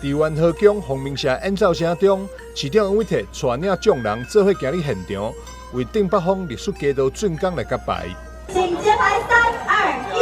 佇元和宮鳳鳴社演奏聲中，市長黃偉哲帶領眾人做伙行入現場，為鎮北坊歷史街道竣工來揭牌。請揭牌，三二一。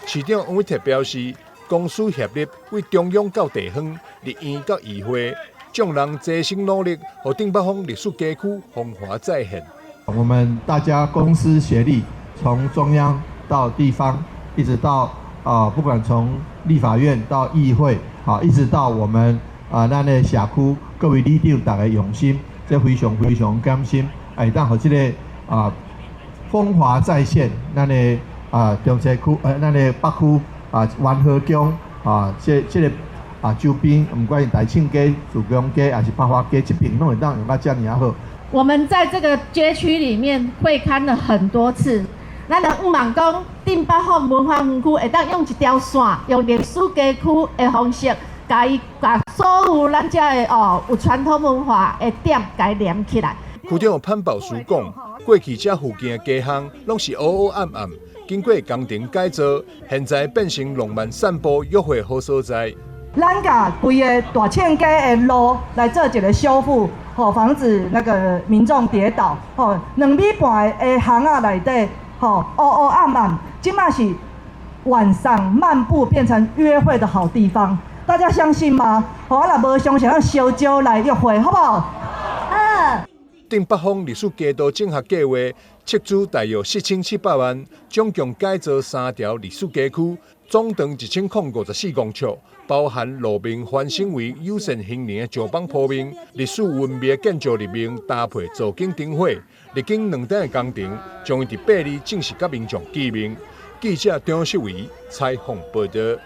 市長黃偉哲表示，公私協力對中央到地方、立院到議會，眾人齊心努力，予鎮北坊歷史街區風華再現。我們大家公私協力，從中央到地方，一直到啊，不管從立法院到議會，啊，一直到我們啊，咱的社區各位里長，大家用心，這非常非常感心，會當予這个啊風華再現，咱的啊中西區，咱的北區啊元和宮啊，這个啊周邊，毋管是大慶街、自強街，抑是百花街，這爿攏會當用甲遮爾仔好。我們在這個街區裡面會勘了很多次，咱就向望講，鎮北坊文化園區會當用一條線，用歷史街區的方式，共伊共所有咱遮的哦有傳統文化的點，共伊連起來。區長潘寶書講，過去這附近的街巷攏是烏烏暗暗，經過工程改造，現在變成浪漫散步約會好所在。咱共規个大慶街的路來做一个修復，吼，防止那個民眾跌倒。吼，2米半的巷仔內底，吼，烏烏暗暗，這馬是晚上漫步變成約會的好地方，大家相信嗎？吼，啊若無相信，咱相招來約會，好不好？嗯。鎮北坊歷史街道整合計劃，斥資大約4700萬，總共改造三條歷史街區，總長1054公尺，包含路面翻新為友善行人的石板鋪面，歷史韻味建築立面搭配造景燈火，歷經2天的工程，將會佇8日正式佮民眾見面。記者張世維採訪報導。